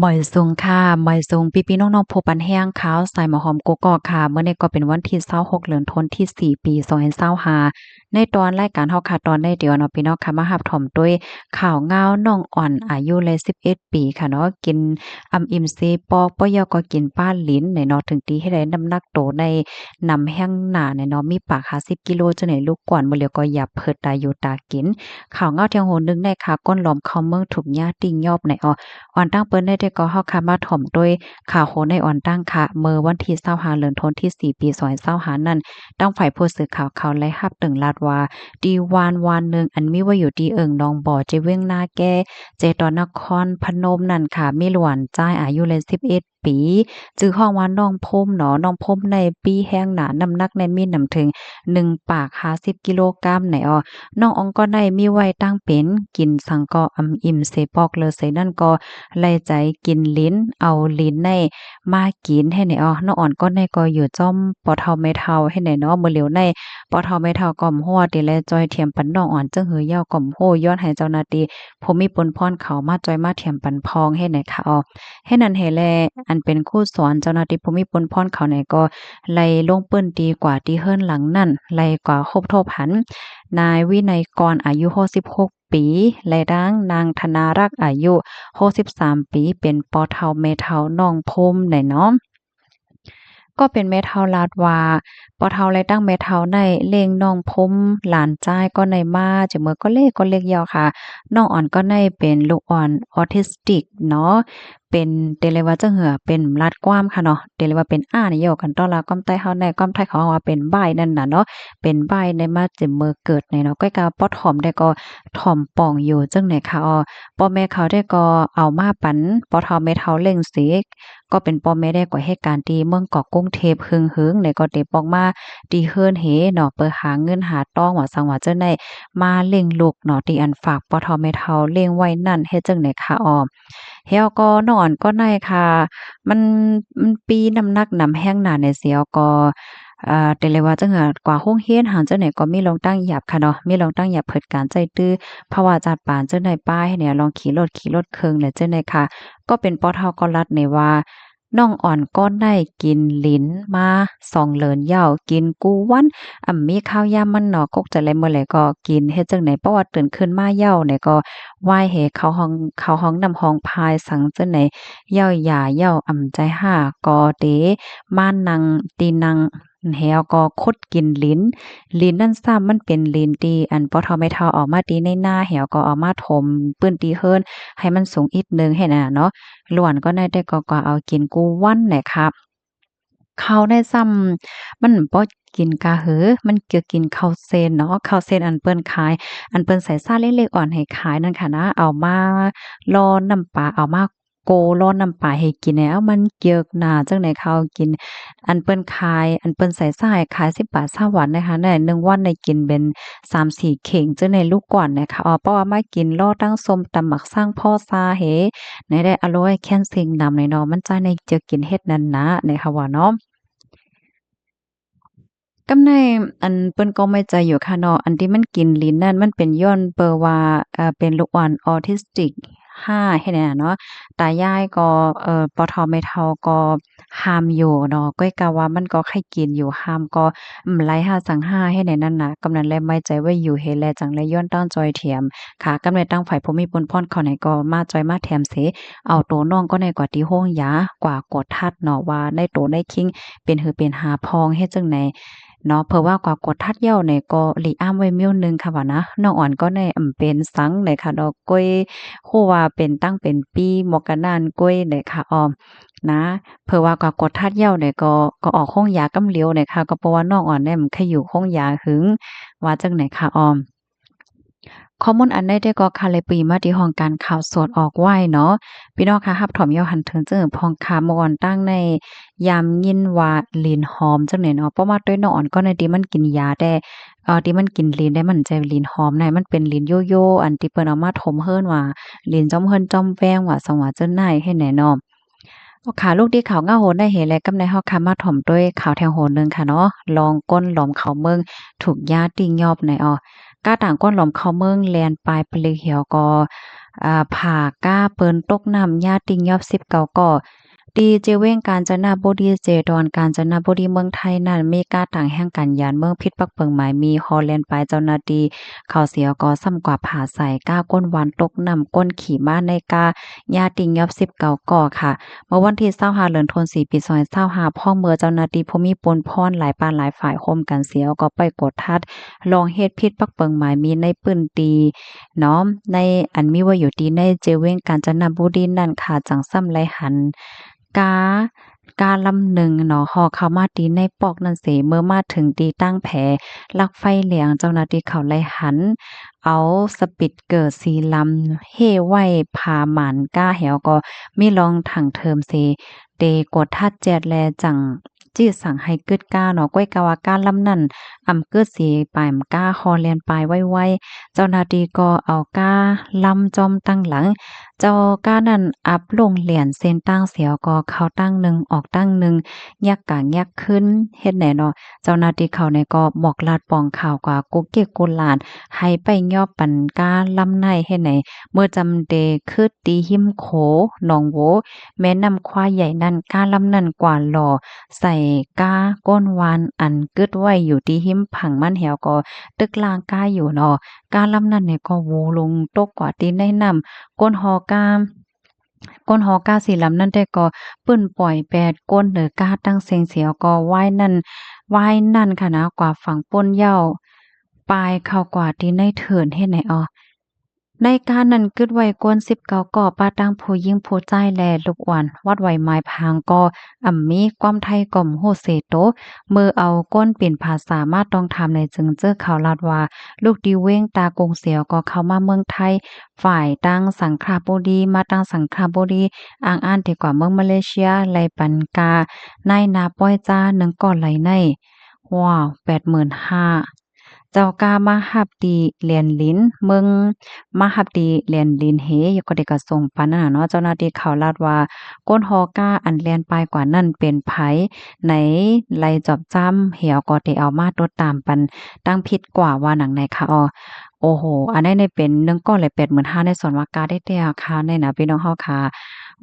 ມາຍສູງຄ່ະ ມາຍສູງພີ່ໆນ້ອງໆ ຜູ້ປັນແຮງຂ່າວສາຍໝໍຫອມກົກກອກຄ່ະ. ມື້ນີ້ກໍເປັນວັນທີຊາວຫົກ ເດືອນທັນວາທີສີ່ ປີສອງພັນຊາວຫ້າ ໃນຕອນລາຍການເຮົາຄ່ະ ຕອນໃນດຽວເນາະ ພີ່ນ້ອງຄ່ະ ມາຮັບຊົມໂດຍຂ່າວງາວນ້ອງອ່ອນ ອາຍຸໄດ້ສິບເອັດປີຄ່ະເນາະ ກິນອ່ຳອີ່ມສີ່ປອກ ບໍ່ຢາກກໍກິນປາລິນແນ່ເນາະ ເຖິງທີ່ເຮັດໃຫ້ນ້ຳໜັກໂຕໃນນຳແຮງໜ້າແນ່ເນາະ ມີປາກຫ້າສິບກິໂລ ຈັ່ງໃດລູກກວນ ບໍ່ຫຼຽວກໍຢາກເພີດຕາຢູ່ຕາກິນ. ຂ່າວງາວທ່ຽງໂຫນໜຶ່ງໃນຄ່າ ກົ້ນຫຼອມເຂົ້າເມືອງ ທຸກຍາຕິຍອບໃນອໍ ອ່ອນຕັ້ງເປີດໃນແຕ່ກໍເຮົາຄ່ະມາຖົມໂດຍຂ່າວໂຫນໃນອ່ອນຕັ້ງຄ່ະ ເມື່ອວັນທີຊາວຫ້າ ເດືອນທັນວາທີສີ່ ປີສອງພັນຊາວຫ້ານັ້ນ ທາງຝ່າຍຜູ້ສື່ຂ່າວເຂົາໄດ້ຮັບເຖິງລາດວ່າ ທີ່ບ້ານບ້ານໜຶ່ງ ອັນມີໄວ້ຢູ່ທີ່ເອີ່ງໜອງບໍ່ ເຈວຽງນາແກ ເຈຕອນນະຄອນພະນົມນັ້ນຄ່ະ ມີຫຼານຊາຍອາຍຸໄດ້ສິບເອັດ ປີ ຊື່ຮ້ອງວ່ານ້ອງພົມເນາະ ນ້ອງພົມໃນປີແຮງໜ້າ ນ້ຳໜັກໃນມີນຳເຖິງໜຶ່ງປາກຫ້າສິບກິໂລກຣາມໃນອໍ ນ້ອງອ່ອນກໍໄດ້ມີໄວ້ຕັ້ງເປັນ ກິນສັງກໍອ່ຳອີ່ມເສຍປອກ ເລີເສຍນັ້ນກໍໄດ້ໃຈກິນລິນ ເອົາລິນໃນມາກິນໃຫ້ໃນອໍ ນ້ອງອ່ອນກໍໄດ້ກໍຢູ່ຈ້ອມພໍ່ເຖົ້າແມ່ເຖົ້າໃຫ້ໃນເນາະ ມື້ຫຼຽວໃນພໍ່ເຖົ້າແມ່ເຖົ້າກໍບໍ່ຮູ້ວ່າຕິແລຈອຍຖຽມປັນນ້ອງອ່ອນຈັ່ງຫືອ ເຍົາກໍບໍ່ຮູ້ ຍ້ອນໃຫ້ເຈົ້າໜ້າທີ່ ຜູ້ມີປຸນພອນເຂົາມາຈອຍມາຖຽມປັນພອງໃຫ້ແນ່ຄ່ະອໍ ເຮັດນັ້ນໃຫ້ແລ ອັນເປັນຄູສອນເຈົ້າໜ້າທີ່ຜູ້ມີປຸນພອນເຂົານີ້ກໍໄດ້ລົງພື້ນທີ່ກວ່າທີ່ເຮືອນຫຼັງນັ້ນ ໄດ້ກວ່າພົບທົບຫັນນາຍວິໄນກອນອາຍຸຫົກສິບຫົກປີ ແລະ ທາງນາງທະນາລັກອາຍຸຫົກສິບສາມປີ ເປັນພໍ່ເຖົ້າແມ່ເຖົ້ານ້ອງພົມແນ່ເນາະ. ກໍເປັນແມ່ເຖົ້າລາດວ່າ ພໍ່ເຖົ້າ ແລະ ທັງແມ່ເຖົ້າໄດ້ລ້ຽງນ້ອງພົມ ຫຼານຊາຍກໍໄດ້ມາ ຈະເມີກໍເລັກກໍເລັກເຍົາະຄ່ະ ນ້ອງອ່ອນກໍໄດ້ເປັນລູກອ່ອນອໍທິສຕິກເນາະ ເປັນ ເດເລວ່າຈັ່ງເຫືອ ເປັນລັດຄວາມຄ່ະເນາະ ເດເລວ່າເປັນ A ນີ້ເຍົາະກັນຕໍ່ລາວ ຄວາມໃຕ້ເຮົາໃນ ຄວາມໄທເຂົາເວົ້າວ່າເປັນ B ນັ້ນນະເນາະ ເປັນ B ໄດ້ມາຈະເມີເກີດໃນເນາະ ກ້ອຍກະພໍ່ຖ່ອມໄດ້ກໍຖ່ອມປ່ອງຢູ່ຈັ່ງໃດຄ່ະອໍ ພໍ່ແມ່ເຂົາໄດ້ກໍເອົາມາປັນພໍ່ເຖົ້າແມ່ເຖົ້າລ້ຽງເສຍ ກໍເປັນພໍ່ແມ່ໄດ້ກໍເຮັດການທີ່ເມືອງກອກກຸງເທບເຫິງໆ ແລ້ວກໍເຕປອກມາທີ່ເຮືອນເຫເນາະ ເປີຫາເງິນຫາຕອງວ່າສັງວ່າຈັ່ງໃດ ມາລ້ຽງລູກເນາະ ທີ່ອັນຝາກພໍ່ເຖົ້າແມ່ເຖົ້າລ້ຽງໄວ້ນັ້ນ ເຮັດຈັ່ງໃດຄ່ະອໍ ແລ້ວກໍນ້ອງອ່ອນກໍໄດ້ຄ່ະ ມັນ ມັນປີນ້ຳໜັກນຳແຮງໜ້າໃນເສຍກໍ ເອີ ເດເລວ່າຈັ່ງເຫືອ ກວ່າໂຮງຮຽນຫາງຈັ່ງໃດກໍມີລອງຕັ້ງຢາບຄ່ະເນາະ ມີລອງຕັ້ງຢາບເພີດການໃຊ້ຕື້ ເພາະວ່າຈັດປານຈັ່ງໃດປ້າຍໃຫ້ແນວລອງຂີ່ລົດ ຂີ່ລົດເຄື່ອງແນວຈັ່ງໃດຄ່ະ ກໍເປັນພໍ່ເຖົ້າກໍລັດໃນວ່າ ນ້ອງອ່ອນກໍໄດ້ກິນລິນມາສອງເດືອນເຍົາະ ກິນກູວັນ ອຳມີຄາວຍາມມັນເນາະ ກົກຈະໄດ້ມື້ໃດກໍກິນ ເຮັດຈັ່ງໃດ ເພາະວ່າຕື່ນຂຶ້ນມາເຍົາໃດກໍວາຍເຫເຂົ້າຫ້ອງ ເຂົ້າຫ້ອງນ້ຳຫ້ອງພາຍສັງຈັ່ງໃດ ເຍົາຢາເຍົາອຳໃຈຫາ ກໍເຕມານັ່ງ ທີ່ນັ່ງ ແລ້ວກໍຂຸດກິນລິນ ລິນນັ້ນຊ້ຳມັນເປັນລິນທີ່ອັນພໍ່ເຖົ້າແມ່ເຖົ້າເອົາມາທີ່ໃນນາ ແລ້ວກໍເອົາມາຖົມພື້ນທີ່ເຮືອນໃຫ້ມັນສູງອີກໜຶ່ງໃຫ້ນະເນາະ ຫຼວນກໍໄດ້ແຕ່ກໍ ກໍເອົາກິນກູວັນແຫຼະຄັບ ເຂົ້າໄດ້ຊ້ຳ ມັນບໍ່ກິນກະຫື ມັນຈະກິນເຂົ້າເສັ້ນເນາະ ເຂົ້າເສັ້ນອັນເພິ່ນຂາຍ ອັນເພິ່ນໃສ່ຊາເລັກໆອ່ອນໃຫ້ຂາຍນັ້ນຄ່ະນະ ເອົາມາລໍນ້ຳປາ ເອົາມາ ໂກລໍນ້ຳປາໃຫ້ກິນແລ້ວ ມັນເຈີກໜ້າຈັ່ງໃດເຂົາກິນ ອັນເພິ່ນຂາຍ ອັນເພິ່ນໃສ່ຊາໃຫ້ຂາຍສິບບາດຊາວບາດນະຄະ ໜຶ່ງວັນໄດ້ກິນເປັນສາມສີ່ເຂ່ງຈັ່ງໃດລູກກວນນະຄະ ເພາະວ່າມາກິນລໍທັງສົ້ມຕຳ ໝາກສັງ ພໍຊາເຫ ໃນໄດ້ອາໂລໄອແຄນຊິງນຳໃນເນາະ ມັນຈະໄດ້ເຈີກກິນເຮັດນັ້ນນະ ໃນຄະວ່າເນາະ. ກຳໃນ ອັນເພິ່ນກໍໄມ່ໃຈຢູ່ຄ່ະເນາະ ອັນທີ່ມັນກິນລິນນັ້ນ ມັນເປັນຍ້ອນເປີວ່າ ເປັນລູກອ່ອນອໍທິສຕິກຫ້າເຮັດແນວເນາະ ຕາຍາຍກໍ ເອີ ພໍ່ເຖົ້າແມ່ເຖົ້າກໍຫ້າມຢູ່ເນາະ ກ້ອຍກະວ່າມັນກໍໃຫ້ກິນຢູ່ ຫ້າມກໍ ອືມ ໄລ່ຫ້າສັງຫ້າເຮັດແນວນັ້ນນະ ກຳນັ້ນແລໄມ່ໃຈໄວ້ຢູ່ເຮັດແລຈັ່ງໄລຍ້ອນຕັ້ງຈອຍຖຽມ ຄ່ະ ກຳໃນທາງຝ່າຍຜູ້ມີບຸນພອນເຂົາໃນກໍມາຈອຍມາແຖມເສ ເອົາໂຕນ້ອງກໍໃນກວ່າທີ່ໂຮງຢາ ກວ່າກວດທັດເນາະ ວ່າໃນໂຕໃນຄີງ ເປັນຫືເປັນຫາພອງເຮັດຈັ່ງໃດເນາະ ເພາະວ່າກວ່າກວດທັດເຍົາໃນກໍລີອ້າມໄວ້ມ້ຽວໜຶ່ງຄ່ະວ່ານະ ນ້ອງອ່ອນກໍໃນອຳເປັນສັງໃດຄະເນາະ ກ້ອຍຮູ້ວ່າເປັນຕັ້ງເປັນປີໝໍກະນານກ້ອຍໃດຄະອອມນະ ເພາະວ່າກວ່າກວດທັດເຍົາໃນກໍ ກໍອອກໂຮງຢາກຳຫຼຽວໃດຄະ ກໍເພາະວ່ານ້ອງອ່ອນໃນອຳໄຄຢູ່ໂຮງຢາຫຶງ ວ່າຈັ່ງໃດຄະອອມ. ຂໍ້ມູນອັນໃດແຕ່ກໍຄາເລປີມາທີ່ຫ້ອງການຂ່າວສອດອອກໄວ້ເນາະ ພີ່ນ້ອງຄະ ຮັບຖອມເຍົາຫັນເຖິງເຈີພອງຄາເມື່ອອ່ອນຕັ້ງໃນ ຍາມຍິນວ່າລິນຫອມຈັ່ງໃດເນາະ ເພາະວ່າໂຕນ້ອງອ່ອນກໍໃນທີ່ມັນກິນຢາແຕ່ ເອີ ທີ່ມັນກິນລິນໄດ້ ມັນຈະລິນຫອມໃນ ມັນເປັນລິນໂຢໂຢ ອັນທີ່ເພິ່ນເອົາມາຖົມເຮືອນວ່າ ລິນຈອມເຮືອນຈອມແວງວ່າ ສັງວ່າເຈີໃນໃຫ້ແນ່ເນາະ. ໂອ ຄ່ະ ລູກທີ່ຂ່າວງາວໂຫນໄດ້ເຫແລະ ກຳໃນເຮົາຄ່ະມາຖົມໂດຍຂ່າວແຖວໂຫນໜຶ່ງຄ່ະເນາະ ລອງກົ້ນຫຼອມເຂົ້າເມືອງ ທຸກຍາຕິຍອບໃນອໍ ກ້າຕ່າງກ້ອນຫຼອມເຂົ້າເມືອງແລ່ນປາຍປະລິກ ແລ້ວກໍ ອາ ພາກ້າເປິນຕົກນ້ຳ ຍາດຕິງຍອບສິບເກົ້າກໍ. ທີ່ເຈວຽງການຈະນະບູລີ ເຈດອນການຈະນະບູລີ ເມືອງໄທນັ້ນ ມີກ້າຕ່າງແຫ່ງການຢານເມືອງຜິດປັກເປິງໝາຍມີ ຮໍແລ່ນປາຍເຈົ້າໜ້າທີ່ເຂົາເສຍ ກໍຊ້ຳກວ່າພາໃສ່ກ້າກົ້ນວານຕົກນ້ຳ ກົ້ນຂີ່ມ້າໃນກ້າຍາດຕິງຍອບສິບເກົ້າກໍຄ່ະ. ເມື່ອວັນທີຊາວຫ້າ ເດືອນຖົນສີ່ ປີສອງພັນຊາວຫ້າ ພ້ອມເມື່ອເຈົ້າໜ້າທີ່ຜູ້ມີປຸນພອນຫຼາຍປາກຫຼາຍຝ່າຍໂຮມກັນເສຍ ກໍໄປກວດທັດລອງເຮັດຜິດປັກເປິງໝາຍມີໃນພື້ນທີ່ເນາະ ໃນອັນມີໄວ້ຢູ່ທີ່ໃນເຈວຽງການຈະນະບູລີນັ້ນຄ່ະ ຈັ່ງຊ້ຳໄດ້ຫັນກ້າ ກ້າລຳໜຶ່ງເນາະ ເຫາະເຂົ້າມາທີ່ໃນປອກນັ້ນເສ. ເມື່ອມາເຖິງທີ່ຕັ້ງແຜຫຼັກໄຟແຫຼງ ເຈົ້າໜ້າທີ່ເຂົາໄດ້ຫັນ ເອົາສະປິດເກີສີດຳເຫ້ໄວ້ຜາໝານກ້າ ແລ້ວກໍມີລອງຖັງເທີມເສ ເຕກວດທັດແຈດແລຈັ່ງຈີດສັ່ງໃຫ້ກຶດກ້າເນາະ. ກ້ອຍກາວ່າກ້າລຳນັ້ນອຳກຶດສີປາຍມາກ້າ ຮໍແລ່ນປາຍໄວໆ. ເຈົ້າໜ້າທີ່ກໍເອົາກ້າລຳຈ້ອມຕັ້ງຫຼັງ ເຈົ້າກ້ານັ້ນອັບລົງແລ່ນເສັ້ນທາງເສຍ ກໍເຂົ້າຕັ້ງໜຶ່ງອອກຕັ້ງໜຶ່ງ ຍັກກາຍັກຂຶ້ນ ເຮັດແນວເນາະ. ເຈົ້າໜ້າທີ່ເຂົານີ້ກໍບອກລາດປອງຂ່າວກວ່າກຸກກິກກຸລານ ໃຫ້ໄປຍອບປັນກ້າລຳໃນເຮັດໃນ ເມື່ອຈຳເດຄຶດຕີຫິມໂຂໜອງໂວ ແມ່ນ້ຳຄວາຍໃຫຍ່ນັ້ນ ກ້າລຳນັ້ນກວາດຫຼໍ່ໃສ່ກ້າກ້ອນວານອັນກຶດໄວ້ຢູ່ທີ່ຫິມຝັ່ງມັນ ແລ້ວກໍຕຶກລ້າງກ້າຢູ່ເນາະ. ກ້າລຳນັ້ນນີ້ກໍໂວລົງຕົກກວ່າທີ່ໃນນ້ຳ ກົ້ນຫໍກ້າ ກົ້ນຫໍກ້າສີດຳນັ້ນແຕ່ກໍປິ່ນປ່ອຍແປດກົ້ນເໜີກ້າຕັ້ງເສັງເສຍ ກໍວາຍນັ້ນ ວາຍນັ້ນຄ່ະນະ ກວ່າຝັ່ງປຸ້ນເຍົາ ປາຍເຂົ້າກວ່າທີ່ໃນເທີນເຮັດໃນອອກ ໃນກ້ານັ້ນກຶດໄວ້ກ້ນສິບເກົ້າກໍ ປະທັງຜູ້ຍິງຜູ້ຊາຍ ແລະ ລູກອ່ອນ ວັດໄຫວໝາຍພາງກໍອຳມີ ຄວາມໄທກໍບໍ່ຮູ້ເສໂຕ. ເມື່ອເອົາກົ້ນປິ່ນພາສາມາຕ້ອງຖາມໃນ ຈຶ່ງເຈີເຂົາລາດວ່າ ລູກທີ່ວຽງຕາກຸງເສຍ ກໍເຂົ້າມາເມືອງໄທ ຝ່າຍທາງສັງຂະບູລີ ມາທາງສັງຂະບູລີ ອ້າງອ້ານທີ່ກວ່າເມືອງມາເລເຊຍ ໄລ່ປັນການາຍໜ້າປ່ອຍຈ້າໜຶ່ງກໍໄລ່ໃນ ວ້າວ ແປດໝື່ນຫ້າ ເຈົ້າກະມາຮັບທີ່ແລນລິນ ເມືອງ ມາຮັບທີ່ແລນລິນເຮ ກໍໄດ້ກະສົ່ງປັນນັ້ນນະເນາະ. ເຈົ້າໜ້າທີ່ເຂົາລາດວ່າ ກົ້ນຫໍກ້າອັນແລ່ນປາຍກວ່ານັ້ນເປັນໃຜ ໃນໄລ່ຈອບຈ້ຳ ແລ້ວກໍໄດ້ເອົາມາຕົວະຕາມປັນ ຕັ້ງຜິດກວ່າວ່າໜັງໃນຄະອອ. ໂອ້ໂຫ ອັນໃດນີ້ເປັນໜຶ່ງກ້ອນແລະແປດໝື່ນຫ້າ ໃນສ່ວນວ່າກາໄດ້ແຕ່ຄ່າໃນນະ ພີ່ນ້ອງເຮົາຄ່ະ.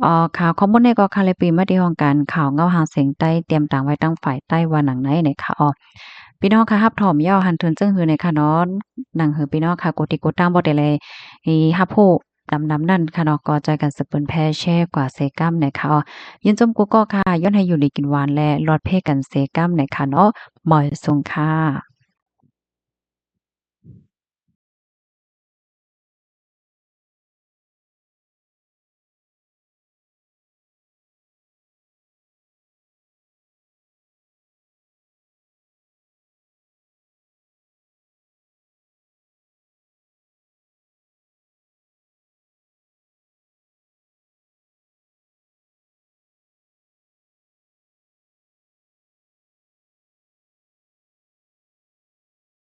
ອໍ ຄ່ະ ຂໍ້ມູນນີ້ກໍຄ່ະ ແລະ ປີມາທີ່ຫ້ອງການຂ່າວເງົາຫາງສຽງໃຕ້ ຕຽມຕາງໄວ້ທາງຝ່າຍໃຕ້ວ່າໜັງໃນໃນຄະອອ. ພີ່ນ້ອງຄ່ະ ຮັບຖອມເຍົາະຫັນເຖິງເຊິ່ງຫືໃນຄະເນາະ ໜັງຫືພີ່ນ້ອງຄ່ະ ກົດຕິດກົດຕາມບໍ່ໄດ້ເລີຍ ຮັບຮູ້ນຳນຳນັ້ນຄະເນາະ ກໍຊ່ອຍກັນສະເປີນແຜ່ແຊກວ່າເຊກຳໃນຄະອອ. ຍິນຊົມກູ່ກໍຄ່ະ ຍ້ອນໃຫ້ຢູ່ດີກິນຫວານ ແລະ ລອດເພກັນເຊກຳໃນຄະເນາະ. ໝ້ອຍສຸງຄ່ະ.